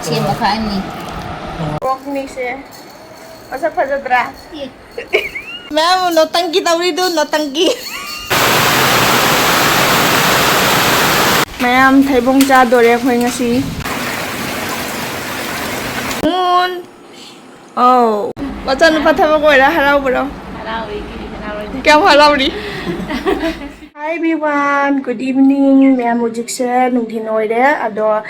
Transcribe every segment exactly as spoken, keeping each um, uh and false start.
ꯁꯦꯝꯕ ꯈꯛ ꯑꯅꯤ꯫ ꯀꯣꯛꯅꯤꯁꯦ꯫ ꯃꯁꯛ ꯐꯖꯗ꯭ꯔꯥ? ꯃꯌꯥꯝ ꯅꯣꯇꯪꯀꯤ ꯇꯧꯔꯤꯗꯨ, ꯅꯣꯇꯪꯀꯤ꯫ ꯃꯌꯥꯝ ꯊꯩꯕꯣꯡ ꯆꯥꯗꯣꯔꯦ ꯑꯩꯈꯣꯏ ꯉꯁꯤ꯫ ꯃꯨꯟ꯫ ꯑꯧ꯫ ꯃꯆꯥꯅꯨꯄꯥ ꯊꯕꯛ ꯑꯣꯏꯔ ꯍꯔꯥꯎꯕ꯭ꯔꯣ? ꯍꯔꯥꯎꯔꯤ, ꯀꯔꯤ ꯍꯔꯥꯎꯔꯣꯏꯗꯣꯏꯅꯣ? ꯀꯌꯥꯝ ꯍꯔꯥꯎꯔꯤ? Hi everyone, good evening. ꯃꯌꯥꯝ ꯍꯧꯖꯤꯛꯁꯦ ꯅꯨꯡꯊꯤꯜ ꯑꯣꯏꯔꯦ, ꯑꯗꯣ ꯑ,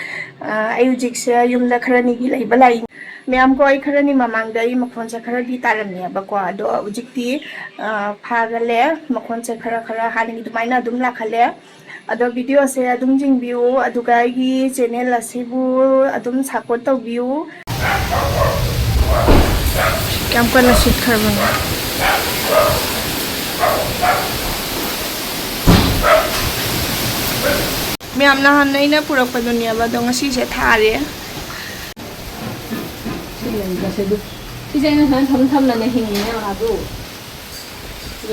ꯑꯩ ꯍꯧꯖꯤꯛꯁꯦ ꯌꯨꯝꯗ ꯈꯔꯅꯤꯒꯤ ꯂꯩꯕ ꯂꯥꯛꯏ꯫ ꯃꯌꯥꯝ ꯀꯣ, ꯑꯩ ꯈꯔꯅꯤ ꯃꯃꯥꯡꯗ ꯑꯩ ꯃꯈꯣꯟꯁꯦ ꯈꯔꯗꯤ ꯇꯥꯔꯝꯃꯦꯕꯀꯣ, ꯑꯗꯣ ꯍꯧꯖꯤꯛꯇꯤ ꯑ, ꯐꯥꯒꯠꯂꯦ, ꯃꯈꯣꯟꯁꯦ ꯈꯔ ꯈꯔ ꯍꯥꯟꯅꯒꯤ ꯑꯗꯨꯃꯥꯏꯅ ꯑꯗꯨꯝ ꯂꯥꯛꯍꯜꯂꯦ꯫ ꯑꯗꯣ videoꯁꯦ ꯑꯗꯨꯝ ꯌꯦꯡꯕꯤꯌꯨ, ꯑꯗꯨꯒ ꯑꯩꯒꯤ channel ꯑꯁꯤꯕꯨ ꯑꯗꯨꯝ support ꯇꯧꯕꯤꯌꯨ꯫ ꯀꯌꯥꯝ ꯀꯟꯅ ꯁꯤꯠꯈ꯭ꯔꯕꯅꯣ? ꯃꯌꯥꯝ ꯅꯍꯥꯟ ꯑꯩꯅ ꯄꯨꯔꯛꯄꯗꯨꯅꯦꯕ, ꯑꯗꯣ ꯉꯁꯤꯁꯦ ꯊꯥꯔꯦ꯫ ꯁꯤ ꯂꯩꯕꯁꯦ ꯑꯗꯨ꯫ ꯁꯤꯁꯦ ꯑꯩꯅ ꯁꯨꯃꯥꯏꯅ ꯊꯝ ꯊꯝꯅꯅꯦ ꯍꯤꯡꯉꯤꯅꯦ ꯃꯥꯗꯨ꯫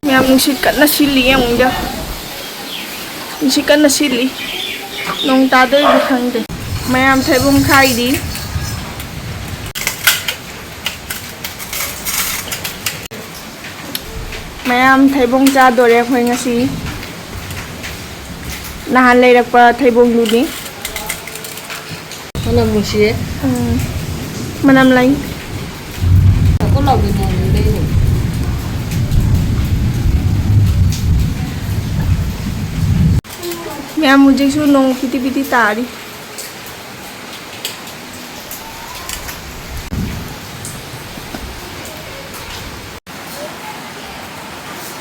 ꯃꯌꯥꯝ ꯅꯨꯡꯁꯤꯠ ꯀꯟꯅ ꯁꯤꯜꯂꯤ, ꯌꯦꯡꯉꯨꯗ꯫ ꯅꯨꯡꯁꯤꯠ ꯀꯟꯅ ꯁꯤꯜꯂꯤ꯫ ꯅꯣꯡ ꯇꯥꯗꯣꯏꯕ ꯈꯪꯗꯦ꯫ ꯃꯌꯥꯝ ꯊꯩꯕꯣꯡ ꯈꯥꯏꯔꯤ꯫ ꯃꯌꯥꯝ ꯊꯩꯕꯣꯡ ꯆꯥꯗꯣꯔꯦ ꯑꯩꯈꯣꯏ ꯉꯁꯤ꯫ ꯅꯍꯥꯟ ꯂꯩꯔꯛꯄ ꯊꯩꯕꯣꯡꯗꯨꯅꯤ꯫ ꯃꯅꯝ ꯅꯨꯡꯁꯤꯌꯦ꯫ ꯎꯝ꯫ ꯃꯅꯝ ꯂꯩ꯫ ꯊꯛꯄ ꯂꯥꯎꯕꯤ ꯃꯑꯣꯡꯗ ꯂꯩꯔꯦ꯫ ꯃꯌꯥꯝ ꯍꯧꯖꯤꯛꯁꯨ ꯅꯣꯡ ꯄꯤꯇꯤ ꯄꯤꯇꯤ ꯇꯥꯔꯤ꯫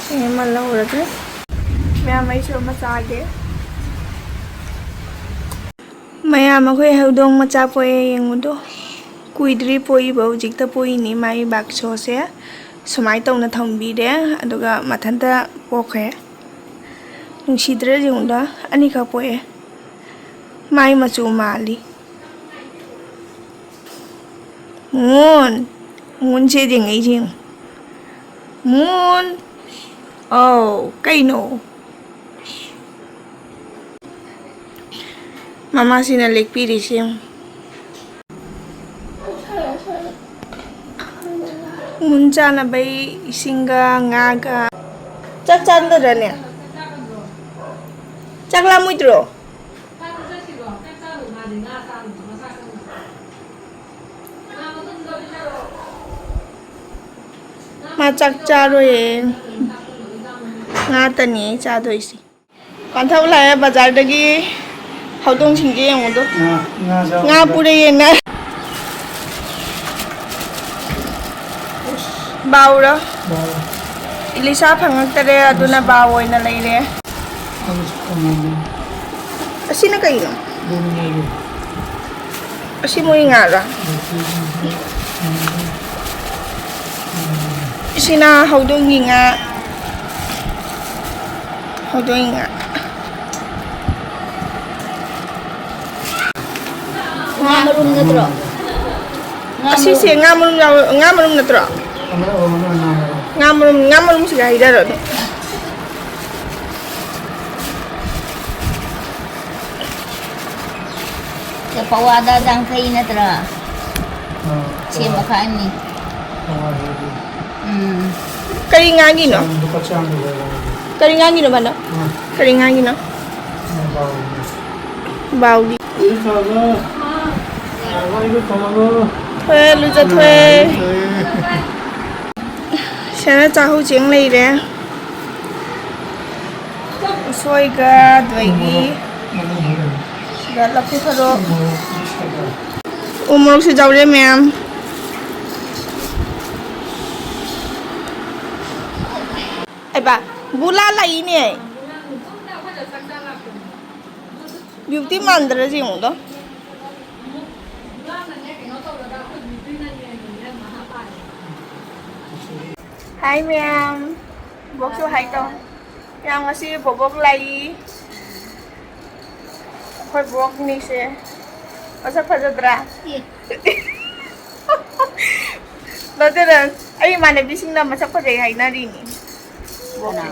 ꯁꯤ ꯑꯃ ꯂꯧꯔꯒꯦ꯫ ꯃꯌꯥꯝ ꯑꯩꯁꯨ ꯑꯃ ꯆꯥꯒꯦ꯫ ꯃꯌꯥꯝ ꯑꯩꯈꯣꯏ ꯍꯧꯗꯣꯡ ꯃꯆꯥ ꯄꯣꯛꯑꯦ ꯌꯦꯡꯉꯨꯗꯣ꯫ ꯀꯨꯏꯗ꯭ꯔꯤ ꯄꯣꯛꯏꯕ, ꯍꯧꯖꯤꯛꯇ ꯄꯣꯛꯏꯅꯤ꯫ ꯃꯥꯒꯤ ꯕꯥꯛꯁꯣꯁꯦ ꯁꯨꯃꯥꯏꯅ ꯇꯧꯅ ꯊꯝꯕꯤꯔꯦ, ꯑꯗꯨꯒ ꯃꯊꯟꯇ ꯄꯣꯛꯈ꯭ꯔꯦ꯫ ꯅꯨꯡꯁꯤꯗ꯭ꯔꯥ ꯌꯦꯡꯉꯨꯗ, ꯑꯅꯤꯈꯛ ꯄꯣꯛꯑꯦ꯫ ꯃꯥꯏ ꯃꯆꯨ ꯃꯥꯜꯂꯤ꯫ ꯃꯣꯟ, ꯃꯣꯟꯁꯦ ꯌꯦꯡꯉꯛꯏꯁꯦ ꯌꯦꯡꯉꯨ꯫ ꯃꯣꯟ, ꯑꯧ, ꯀꯩꯅꯣ? ꯃꯃꯥꯁꯤꯅ ꯂꯦꯛꯄꯤꯔꯤꯁꯦ ꯌꯦꯡꯉꯨ꯫ ꯃꯨꯟ ꯆꯥꯅꯕꯩ ꯏꯁꯤꯡꯒ ꯉꯥꯒ꯫ ꯆꯥꯛ ꯆꯥꯟꯗꯔꯅꯦ? ꯆꯥꯛ ꯂꯥꯝꯃꯣꯏꯗ꯭ꯔꯣ? ꯃꯥ ꯆꯥꯛ ꯆꯥꯔꯣꯏꯌꯦ꯫ ꯉꯥꯇꯅꯤ ꯑꯩ ꯆꯥꯗꯣꯏꯁꯦ꯫ ꯄꯥꯟꯊꯧ ꯂꯥꯛꯑꯦ ꯕꯖꯥꯔꯗꯒꯤ꯫ ꯍꯧꯗꯣꯡꯁꯤꯡꯁꯦ ꯌꯦꯡꯉꯨꯗꯣ꯫ ꯉꯥ, ꯉꯥ ꯆꯥꯕ ꯉꯥ ꯄꯨꯔꯛꯑꯦꯅ꯫ ꯕꯥꯎꯔꯣ? ꯕꯥꯎ꯫ ꯏꯂꯤꯁꯥ ꯐꯪꯉꯛꯇꯔꯦ, ꯑꯗꯨꯅ ꯕꯥꯎ ꯑꯣꯏꯅ ꯂꯩꯔꯦ꯫ ꯑꯗꯨꯁꯨ ꯀꯃꯥꯏꯅ? ꯑꯁꯤꯅ ꯀꯩꯅꯣ? ꯑꯗꯨꯅꯦ꯫ ꯑꯁꯤ ꯃꯣꯏ ꯉꯥꯔꯣ? ꯑꯗꯨ ꯁꯤꯁꯤꯁꯨ ꯉꯥꯔꯣ꯫ ꯁꯤꯅ ꯍꯧꯗꯣꯡꯒꯤ ꯉꯥ꯫ ꯍꯧꯗꯣꯡꯒꯤ ꯉꯥ꯫ ꯉꯥ ꯃꯔꯨꯝ ꯅꯠꯇ꯭ꯔꯣ? ꯉꯥ ꯑꯁꯤꯁꯦ ꯃꯔꯨꯝ꯫ ꯉꯥ ꯃꯔꯨꯝ ꯌꯥꯎ-, ꯉꯥ ꯃꯔꯨꯝ ꯅꯠꯇ꯭ꯔꯣ? ꯑꯃꯅ ꯑꯣꯏꯔꯝꯒꯅꯤ, ꯉꯥ ꯃꯔꯨꯝ꯫ ꯉꯥ ꯃꯔꯨꯝ, ꯉꯥ ꯃꯔꯨꯝꯁꯤꯒ ꯍꯩꯗꯔꯣ ꯑꯗꯨꯝ꯫ ꯁꯦ ꯄꯋꯥꯗ ꯌꯥꯡꯈꯩ ꯅꯠꯇ꯭ꯔꯥ? ꯑꯥ, ꯁꯦꯝꯕ ꯄꯋꯥ꯫ ꯈꯥꯛꯑꯅꯤ꯫ ꯄꯋꯥ ꯍꯦꯜꯂꯤ꯫ ꯎꯝ꯫ ꯀꯔꯤ ꯉꯥꯒꯤꯅꯣ? ꯆꯥꯝ-, ꯂꯨꯄꯥ ꯆꯥꯝꯃꯒꯤ ꯂꯩꯔꯦ꯫ ꯀꯔꯤ ꯉꯥꯒꯤꯅꯣ ꯃꯥꯅ? ꯑꯥ꯫ ꯀꯔꯤ ꯉꯥꯒꯤꯅꯣ? ꯑꯥ, ꯕꯥꯎꯒꯤ꯫ ꯕꯥꯎꯒꯤ꯫ ꯑꯩ ꯊꯝꯃꯒꯦ꯫ ꯑꯩ ꯊꯝꯃꯒꯦ꯫ ꯊꯣꯛꯑꯦ, ꯂꯨꯖꯊꯣꯛꯑꯦ꯫ ꯊꯣꯛꯑꯦ꯫ ꯁꯤꯗꯅ ꯆꯥꯛꯍꯧ ꯆꯦꯡ ꯂꯩꯔꯦ꯫ ꯎꯁꯣꯏꯒ ꯑꯗꯒꯤ ꯁꯤꯗ ꯂꯐꯨ ꯊꯔꯣ꯫ ꯎ ꯃꯣꯔꯣꯛꯁꯨ ꯌꯥꯎꯔꯦ ꯃꯌꯥꯝ꯫ ꯑꯩꯕ, ꯕꯨꯂꯥ ꯂꯥꯛꯏꯅꯦ꯫ ꯕ꯭ꯌꯨꯇꯤ ꯃꯥꯟꯗ꯭ꯔꯥ ꯌꯦꯡꯉꯨꯗꯣ꯫ ꯍꯥꯏ ꯃꯌꯥꯝ, ꯕꯣꯛꯁꯨ ꯍꯥꯏ ꯇꯧ꯫ ꯃꯌꯥꯝ ꯉꯁꯤ ꯕꯣꯕꯣꯛ ꯂꯥꯛꯏ꯫ ꯑꯩꯈꯣꯏ ꯕꯣꯛꯅꯤꯁꯦ꯫ ꯃꯁꯛ ꯐꯖꯗ꯭ꯔꯥ? ꯑꯦ꯫ ꯅꯠꯇꯦꯗ, ꯑꯩ ꯏꯃꯥꯟꯅꯕꯤꯁꯤꯡꯅ ꯃꯁꯛ ꯐꯖꯩ ꯍꯥꯏꯅꯔꯤꯅꯤ꯫ ꯀꯅꯥ?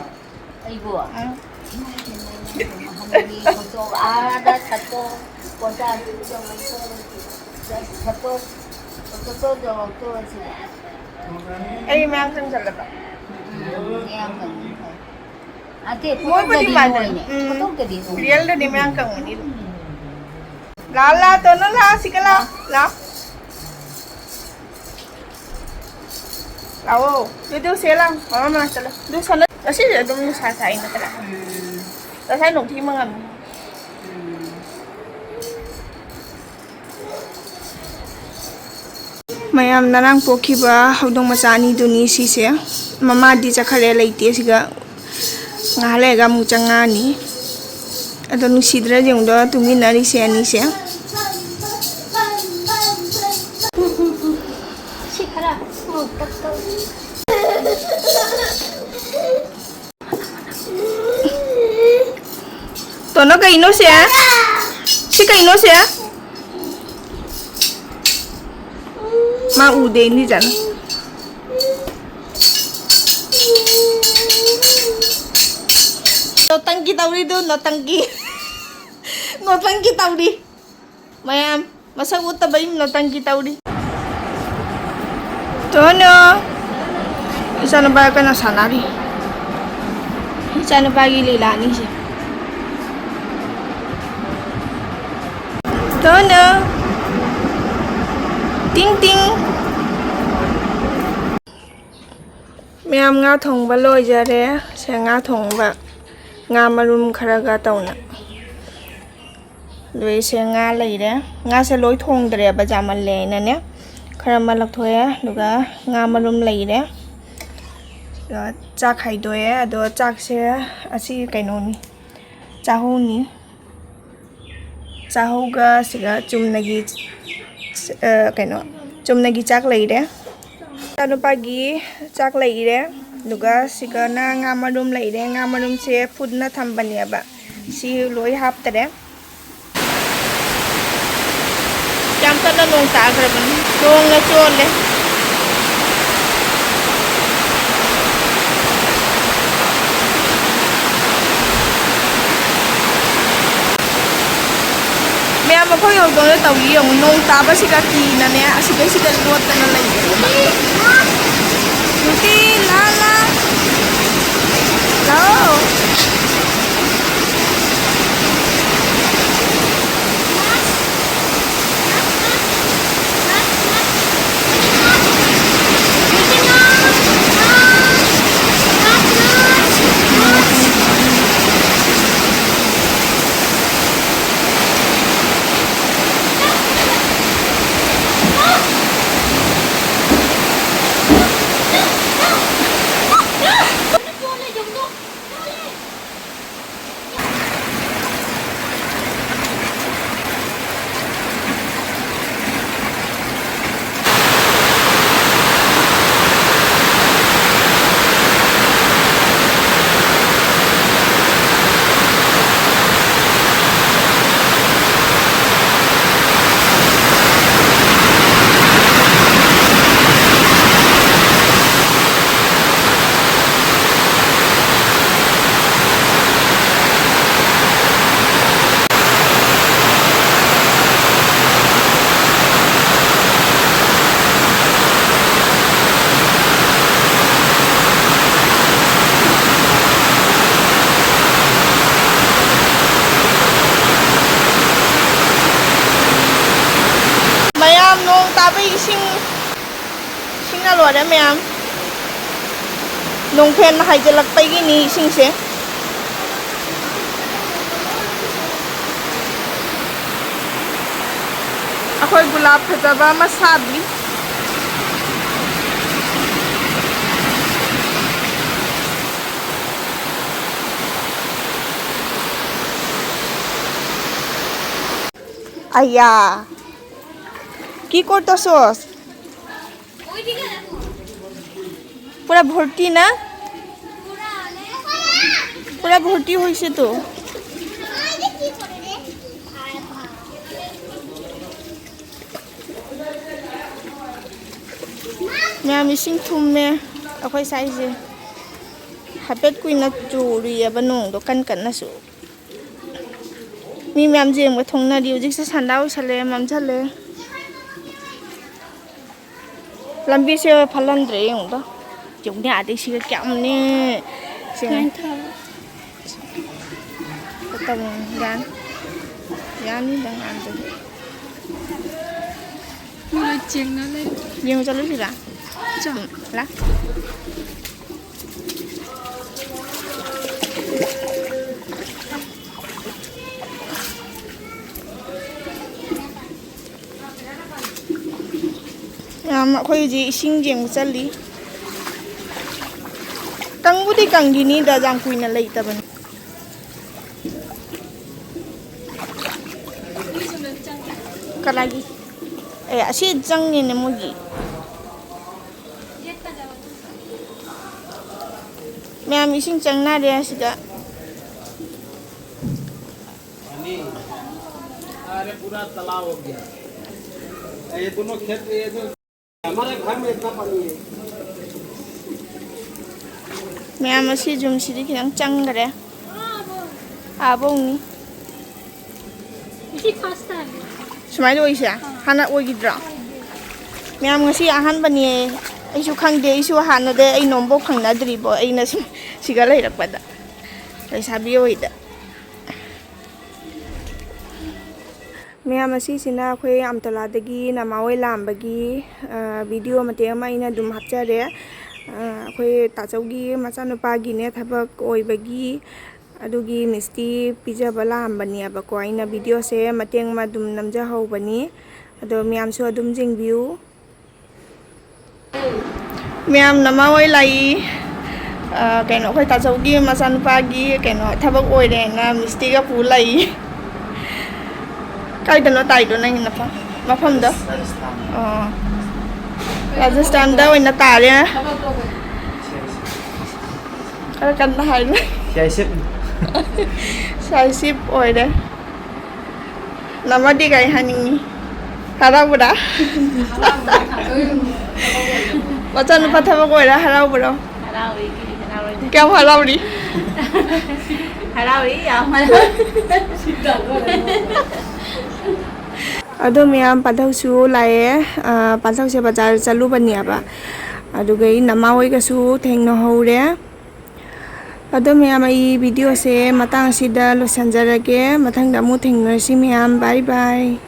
ꯑꯩꯕꯨ? ꯎꯝ꯫ ꯏꯃꯥ, ꯏꯃꯥ, ꯏꯃꯥ, ꯏꯃꯥ, ꯍꯅꯨꯕꯤ ꯐꯣꯇꯣ ꯑꯥꯗ ꯁꯠꯇꯣ, ꯄꯣꯆꯥ ꯁꯠꯇꯣ꯫ ꯑꯩ ꯃꯌꯥꯝ ꯆꯪꯁꯜꯂꯕ? ꯃꯣꯏꯕꯨꯗꯤ ꯃꯥꯟꯅꯩ꯫ ꯎꯝ꯫ ꯔꯤꯌꯦꯜꯗꯗꯤ ꯃꯌꯥꯝ ꯀꯪꯕꯅꯤ꯫ ꯂꯥ, ꯂꯥ, ꯇꯣꯅꯣ, ꯂꯥ, ꯁꯤꯒ ꯂꯥ, ꯂꯥ꯫ ꯂꯥꯛꯑꯣ꯫ ꯑꯗꯨ ꯁꯦ ꯂꯥ, ꯃꯃꯥ ꯃꯅꯥꯛꯇ ꯂꯥ꯫ ꯑꯗꯨ ꯁꯥꯟꯅ-, ꯉꯁꯤꯗꯤ ꯑꯗꯨꯝ ꯅꯨꯡꯁꯥ ꯁꯥꯏ ꯅꯠꯇ꯭ꯔꯥ? ꯎꯝ꯫ ꯉꯁꯥꯏ ꯅꯣꯡꯊꯤ ꯃꯪꯉꯝꯃꯤ꯫ ꯎꯝ꯫ ꯃꯌꯥꯝ ꯉꯔꯥꯡ ꯄꯣꯛꯈꯤꯕ ꯍꯧꯗꯣꯡ ꯃꯆꯥ ꯑꯅꯤꯗꯨꯅꯤ ꯁꯤꯁꯦ꯫ ꯃꯃꯥꯗꯤ ꯆꯠꯈꯔꯦ, ꯂꯩꯇꯦ ꯁꯤꯒ꯫ ꯉꯥꯏꯍꯥꯛ ꯂꯩꯔꯒ ꯑꯃꯨꯛ ꯆꯪꯉꯛꯑꯅꯤ꯫ ꯑꯗꯣ ꯅꯨꯡꯁꯤꯗ꯭ꯔꯥ ꯌꯦꯡꯉꯨꯗ ꯇꯨꯃꯤꯟꯅꯔꯤꯁꯦ ꯑꯅꯤꯁꯦ꯫ ꯁꯤ ꯈꯔ ꯁ꯭ꯃꯨꯠ ꯇꯛ ꯇꯧ꯫ ꯇꯣꯅꯣ, ꯀꯩꯅꯣ ꯁꯦ? ꯁꯤ ꯀꯩꯅꯣ ꯁꯦ? ꯃꯥ ꯎꯗꯦ, ꯏꯟꯗꯤꯖꯥꯅ꯫ ꯅꯣꯇꯪꯀꯤ ꯇꯧꯔꯤꯗꯨ, ꯅꯣꯇꯪꯀꯤ꯫ ꯅꯣꯇꯪꯀꯤ ꯇꯧꯔꯤ꯫ ꯃꯌꯥꯝ ꯃꯁꯛ ꯎꯠꯇꯕꯩ ꯅꯣꯇꯪꯀꯤ ꯇꯧꯔꯤ꯫ ꯇꯣꯅꯣ꯫ ꯏꯆꯥꯅꯨꯄꯥ ꯀꯟꯅ ꯁꯥꯟꯅꯔꯤ꯫ ꯏꯆꯥꯅꯨꯄꯥꯒꯤ ꯂꯤꯂꯥꯅꯤꯁꯦ꯫ ꯇꯣꯅꯣ꯫ ꯇꯤꯡ ꯇꯤꯡ꯫ ꯃꯌꯥꯝ ꯉꯥ ꯊꯣꯡꯕ ꯂꯣꯏꯖꯔꯦ꯫ ꯁꯦ ꯉꯥ ꯊꯣꯡꯕ꯫ ꯉꯥ ꯃꯔꯨꯝ ꯈꯔꯒ ꯇꯧꯅ꯫ ꯑꯗꯨꯒ ꯁꯦ ꯉꯥ ꯂꯩꯔꯦ꯫ ꯉꯥꯁꯦ ꯂꯣꯏ ꯊꯣꯡꯗ꯭ꯔꯦꯕ, ꯌꯥꯝꯃꯜꯂꯦ ꯍꯥꯏꯅꯅꯦ꯫ ꯈꯔ ꯑꯃ ꯂꯧꯊꯣꯛꯑꯦ, ꯑꯗꯨꯒ ꯉꯥ ꯃꯔꯨꯝ ꯂꯩꯔꯦ꯫ ꯑꯗꯨꯒ ꯆꯥꯛ ꯍꯩꯗꯣꯛꯑꯦ꯫ ꯑꯗꯣ ꯆꯥꯛꯁꯦ ꯑꯁꯤ ꯀꯩꯅꯣꯅꯤ, ꯆꯥꯍꯧꯅꯤ꯫ ꯆꯥꯍꯧꯒ ꯁꯤꯒ ꯆꯨꯝꯅꯒꯤ, ꯑ, ꯀꯩꯅꯣ, ꯆꯨꯝꯅꯒꯤ ꯆꯥꯛ ꯂꯩꯔꯦ꯫ ꯏꯆꯥꯅꯨꯄꯥꯒꯤ ꯆꯥꯛ ꯂꯩꯔꯦ꯫ ꯑꯗꯨꯒ ꯁꯤꯒꯅ ꯉꯥ ꯃꯔꯨꯝ ꯂꯩꯔꯦ꯫ ꯉꯥ ꯃꯔꯨꯝꯁꯦ ꯐꯨꯠꯅ ꯊꯝꯕꯅꯦꯕ꯫ ꯁꯤ ꯂꯣꯏ ꯍꯥꯞꯇꯔꯦ꯫ ꯌꯥꯝ ꯀꯟꯅ ꯅꯣꯡ ꯇꯥꯈ꯭ꯔꯕꯅꯤ꯫ ꯅꯣꯡꯅ ꯆꯣꯠꯂꯦ꯫ ꯃꯦ, ꯃꯈꯣꯏ ꯌꯧꯗꯣꯔꯦ꯫ ꯇꯧꯔꯤ ꯌꯦꯡꯉꯨ, ꯅꯣꯡ ꯇꯥꯕꯁꯤꯒ ꯀꯤꯅꯅꯦ ꯑꯁꯤꯗꯩꯁꯤꯗ ꯂꯣꯠꯇꯅ ꯂꯩ꯫ ꯅꯨꯄꯤ, ꯂꯥ, ꯂꯥ꯫ ꯂꯥꯛꯑꯣ꯫ ꯃꯌꯥꯝ, ꯅꯣꯡ ꯇꯥꯕꯩ ꯏꯁꯤꯡ, ꯏꯁꯤꯡꯅ ꯂꯣꯏꯔꯦ ꯃꯌꯥꯝ꯫ ꯅꯣꯡꯐꯦꯟ ꯍꯥꯏꯖꯤꯜꯂꯛꯄꯒꯤꯅꯤ ꯏꯁꯤꯡꯁꯦ꯫ ꯑꯩꯈꯣꯏ ꯒꯨꯂꯥꯞ ꯐꯖꯕ ꯑꯃ ꯁꯥꯠꯂꯤ꯫ আয়া, কি করতেছস? পুরা ভর্তি না? পুরা ভর্তি হয়েছে তো। ꯃꯌꯥꯝ, ꯏꯁꯤꯡ ꯊꯨꯝꯃꯦ ꯑꯩꯈꯣꯏ ꯁ꯭ꯋꯥꯏꯁꯦ꯫ ꯍꯥꯏꯐꯦꯠ ꯀꯨꯏꯅ ꯆꯨꯔꯤꯑꯕ ꯅꯣꯡꯗꯣ ꯀꯟ ꯀꯟꯅꯁꯨ꯫ ꯃꯤ ꯃꯌꯥꯝ ꯌꯦꯡꯕ ꯊꯣꯡꯅꯔꯤ꯫ ꯍꯧꯖꯤꯛꯁꯦ ꯁꯟꯗꯥ ꯑꯣꯏꯁꯜꯂꯛꯑꯦ, ꯃꯝꯁꯜꯂꯦ꯫ ꯂꯝꯕꯤꯁꯦ ꯐꯠꯍꯟꯗ꯭ꯔꯦ, ꯌꯦꯡꯉꯨꯗ꯫ ꯌꯦꯡꯉꯨꯅꯦ, ꯑꯥꯗꯩ ꯁꯤꯒ ꯀꯌꯥꯝꯅꯦ꯫ ꯁꯤꯅꯦ꯫ ꯀꯃꯥꯏꯅ ꯇꯧ? ꯌꯥꯅꯤ꯫ ꯌꯥꯅꯤꯗ ꯉꯥꯟꯗꯗꯤ꯫ ꯃꯣꯏ ꯆꯦꯡꯅ ꯂꯩ꯫ ꯌꯦꯡꯉꯨ ꯆꯠꯂꯨꯁꯤꯔꯥ? ꯆꯣ꯫ ꯎꯝ, ꯂꯥ꯫ ꯌꯥꯝ, ꯑꯩꯈꯣꯏ ꯍꯧꯖꯤꯛ ꯏꯁꯤꯡ ꯌꯦꯡꯕ ꯆꯠꯂꯤ꯫ ꯀꯪꯕꯨꯗꯤ ꯀꯪꯈꯤꯅꯤꯗ, ꯌꯥꯝ ꯀꯨꯏꯅ ꯂꯩꯇꯕꯅꯤ꯫ ꯀꯅꯥꯒꯤ? ꯑꯦ, ꯑꯁꯤ ꯆꯪꯉꯦꯅꯦ ꯃꯣꯏꯒꯤ꯫ ꯃꯌꯥꯝ ꯏꯁꯤꯡ ꯆꯪꯅꯔꯦ ꯑꯁꯤꯗ꯫ पानी, अरे पूरा तालाब हो गया। ये दोनों खेत, ये जो हमारे घर में इतना पानी है। ꯃꯌꯥꯝ ꯑꯁꯤ ꯌꯨꯝꯁꯤꯗꯤ ꯈꯤꯇꯪ ꯆꯪꯈ꯭ꯔꯦ꯫ ꯑꯥꯕꯧꯅꯤ꯫ ꯁꯤ first time꯫ ꯁꯨꯃꯥꯏꯅ ꯑꯣꯏꯁꯦ? ꯍꯥꯟꯅ ꯑꯣꯏꯈꯤꯗ꯭ꯔꯣ? ꯃꯌꯥꯝ ꯉꯁꯤ ꯑꯍꯥꯟꯕꯅꯦ꯫ ꯑꯩꯁꯨ ꯈꯪꯗꯦ, ꯑꯩꯁꯨ ꯍꯥꯟꯅꯗꯩ ꯑꯩ ꯅꯣꯝꯕꯧ ꯈꯪꯅꯗ꯭ꯔꯤꯕꯣ, ꯑꯩꯅ ꯁꯨꯝ ꯁꯤꯒ ꯂꯩꯔꯛꯄꯗ꯫ ꯂꯩꯁꯥꯕꯤ ꯑꯣꯏꯗ꯫ ꯃꯌꯥꯝ ꯑꯁꯤꯁꯤꯅ ꯑꯩꯈꯣꯏ ꯑꯝꯇꯂꯥꯗꯒꯤ ꯅꯃꯥ ꯍꯣꯏ ꯂꯥꯛꯑꯝꯕꯒꯤ, ꯑ, video ꯃꯇꯦꯛ ꯑꯃ ꯑꯩꯅ ꯑꯗꯨꯝ ꯍꯥꯞꯆꯔꯦ꯫ ꯑ, ꯑꯩꯈꯣꯏ ꯇꯥꯆꯧꯒꯤ ꯃꯆꯥꯅꯨꯄꯥꯒꯤꯅꯦ ꯊꯕꯛ ꯑꯣꯏꯕꯒꯤ ꯑꯗꯨꯒꯤ ꯃꯤꯁꯇꯤ ꯄꯤꯖꯕ ꯂꯥꯛꯑꯝꯕꯅꯦꯕꯀꯣ꯫ ꯑꯩꯅ videoꯁꯦ ꯃꯇꯦꯛ ꯑꯃ ꯑꯗꯨꯝ ꯅꯝꯖꯍꯧꯕꯅꯤ꯫ ꯑꯗꯣ ꯃꯌꯥꯝꯁꯨ ꯑꯗꯨꯝ ꯌꯦꯡꯕꯤꯌꯨ꯫ ꯃꯌꯥꯝ ꯅꯃꯥ ꯍꯣꯏ ꯂꯥꯛꯏ꯫ ꯑ, ꯀꯩꯅꯣ, ꯑꯩꯈꯣꯏ ꯇꯥꯆꯧꯒꯤ ꯃꯆꯥꯅꯨꯄꯥꯒꯤ ꯀꯩꯅꯣ ꯊꯕꯛ ꯑꯣꯏꯔꯦꯅ ꯃꯤꯁꯇꯤꯒ ꯄꯨ ꯂꯥꯛꯏ꯫ ꯀꯥꯏꯗꯅꯣ ꯇꯥꯏꯗꯣ ꯅꯪꯒꯤ ꯃꯐꯝ? ꯃꯐꯝꯗꯣ? ꯔꯥꯖꯁꯊꯥꯟ꯫ ꯑꯣ꯫ ꯔꯥꯖꯁꯊꯥꯟꯗ ꯑꯣꯏꯅ ꯇꯥꯔꯦ꯫ ꯈꯔ ꯀꯟꯅ ꯍꯥꯏꯌꯨ꯫ C I shift. C I shift ꯑꯣꯏꯔꯦ꯫ ꯅꯃꯗꯤ ꯀꯩ ꯍꯥꯏꯅꯤꯡꯉꯤ? ꯍꯔꯥꯎꯕ꯭ꯔꯥ? ꯃꯆꯥꯅꯨꯄꯥ ꯊꯕꯛ ꯑꯣꯏꯔ ꯍꯔꯥꯎꯕ꯭ꯔꯣ? ꯍꯔꯥꯎꯏ, ꯀꯔꯤ ꯍꯔꯥꯎꯔꯣꯏ? ꯀꯌꯥꯝ ꯍꯔꯥꯎꯔꯤ? ꯍꯔꯥꯎꯔꯤ ꯌꯥꯝ ꯍꯔꯥꯎꯔꯤ꯫ ꯑꯗꯣ ꯃꯌꯥꯝ, ꯄꯥꯟꯊꯧꯁꯨ ꯂꯥꯛꯑꯦ꯫ ꯑ, ꯄꯥꯟꯊꯧꯁꯦ ꯕꯖꯥꯔ ꯆꯠꯂꯨꯕꯅꯦꯕ, ꯑꯗꯨꯒ ꯑꯩ ꯅꯃꯥ ꯍꯣꯏꯒꯁꯨ ꯊꯦꯡꯅꯍꯧꯔꯦ꯫ ꯑꯗꯣ ꯃꯌꯥꯝ, ꯑꯩ ꯚꯤꯗꯤꯑꯣꯁꯦ ꯃꯇꯥꯡ ꯑꯁꯤꯗ ꯂꯣꯏꯁꯤꯟꯖꯔꯒꯦ꯫ ꯃꯊꯪꯗ ꯑꯃꯨꯛ ꯊꯦꯡꯅꯔꯁꯤ ꯃꯌꯥꯝ꯫ ꯕꯥꯏ ꯕꯥꯏ꯫